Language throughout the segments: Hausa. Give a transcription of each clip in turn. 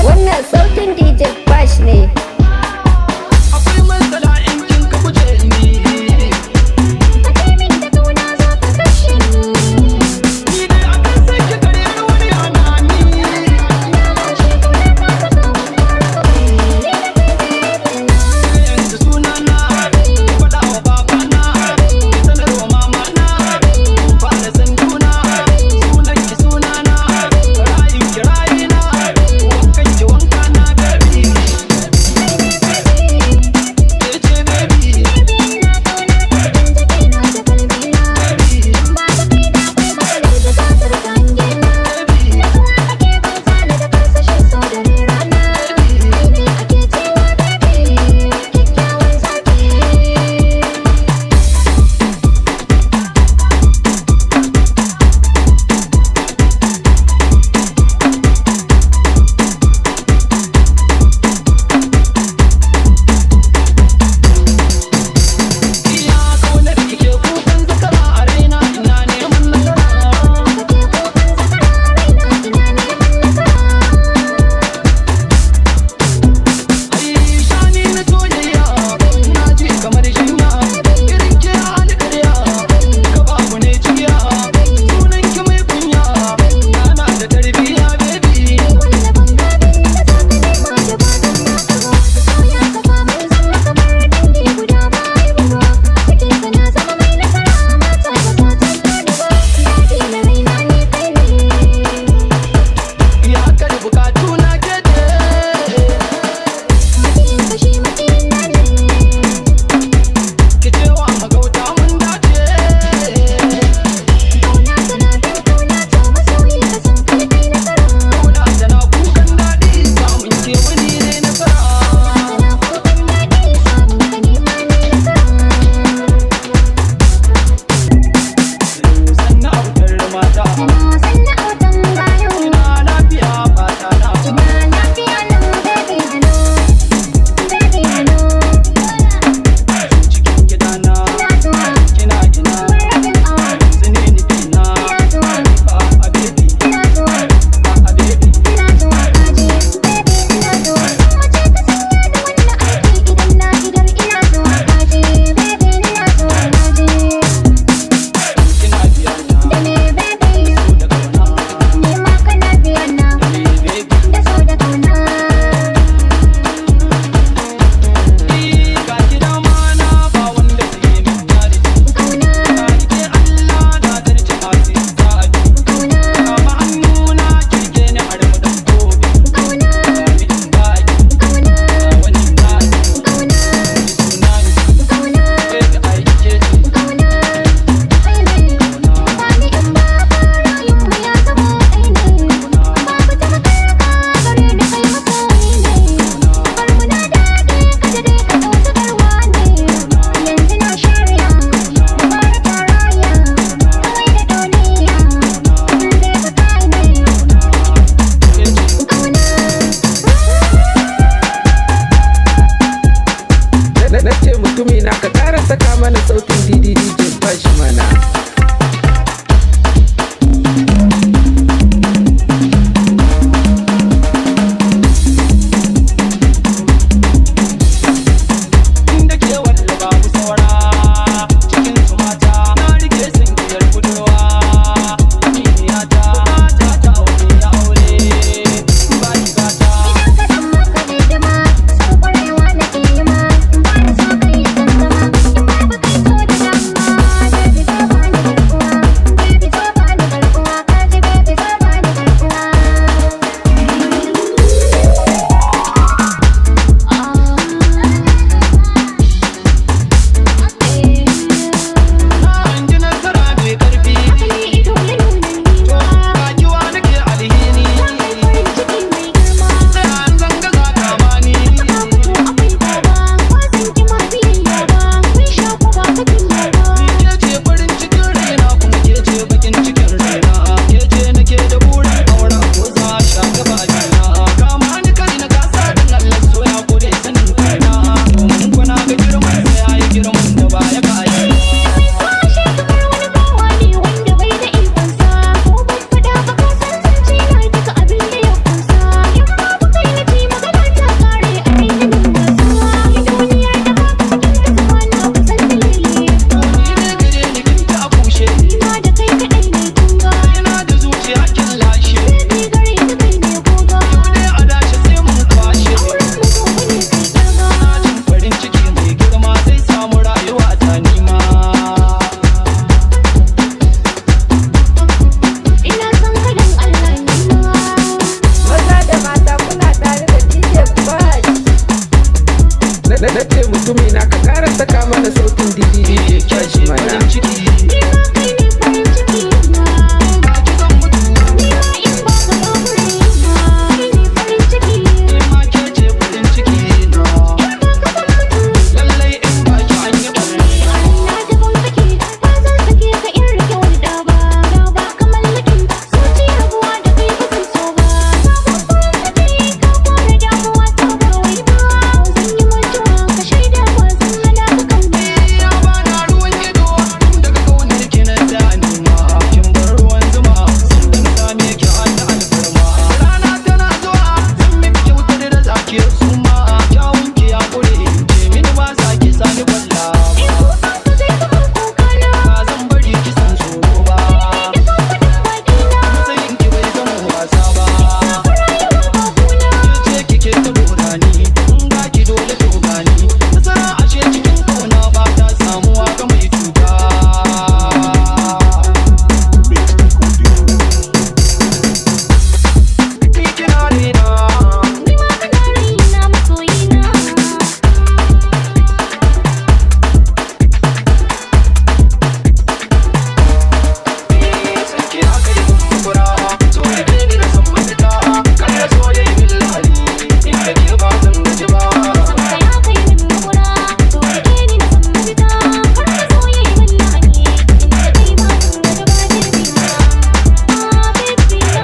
Wannan sautin DJ Bash ne. Akwai matsala in kin ka guje ni. Ka min da kauna za ka kashe ni. Ni dai akan sai ki karyar wani ana ni. Na lashe kauna ta saka mun fara kawai. Ni da kai baby na. Yanzu sunana, ki faɗa wa babana, ki sanar wa mamana. Fara san juna, sunan ki sunana, rayin ki rayina, wankan ki wanka na, baby. Kai. Na ce mutumi na ka kara saka mana sautin DJ Cash mana. Farin ciki. Ni ma kai ne farin ciki na. Ba ki zan mutu. Ni ma in ba ka babu raina. Kai ne farin ciki. Ni ma ke ce farin ciki na. In ba ka zan mutu. Lallai in ba ki an yi barna. Na daban kake, ba zan sake ka in rike wani ɗa ba. Na ba ka mallakin zuciya, rabuwa da kai ba zan so ba. Sabon farin ciki ka kore damuwa ta, ba wai ba. Ko zan yi mutuwa ka shaida ba zan hana ka kauna. Ya bana ruwan ido tun daga kaunar ki na danima. Kin bar ruwan zuma sanda na same ki an ta alfarma. Rana tana zuwa zan miki kyautar da zaki suma. Kyawun ki ya kure, ce mini ba za ki sani kwalla In ba. kukan ka zai zama kukana. Ba zan bari ki san tsoro ba. Ki so faɗin bakina. Matsayin ki bai zama wasa ba. Rayuwa ba kuna. Ke ce kike ta dora ni, in ga ki dole to gani. Nasara ashe cikin kauna ba ta samuwa ga mai cuta. Ni kina raina. Ni ma kana raina masoyina. Sanki aka yi mun kura, so da ni na san mafita. Kar da so yayi min lahani, in da ke ba zan gaji ba. Sanka ya kai min makura, to rike ni na san mafita. Kar ka so yayi min lahani, inda kai ba zan gaji ba, baby na. Ah, baby na.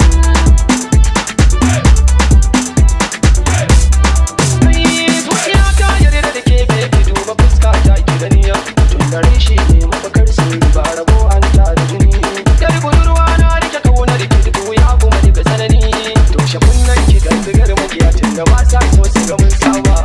Ai zuciya ta yarda da ke, baby, duba fuska ta ki gani. Tun da rai shi ne mafakar sirri, ba rabo an ta da jini. Yar budurwa na rike kaunar ki duk wuya kuma duka tsanani. Toshe kunnen ki dan zigar makiya tun da ba sa so su ga mun saba.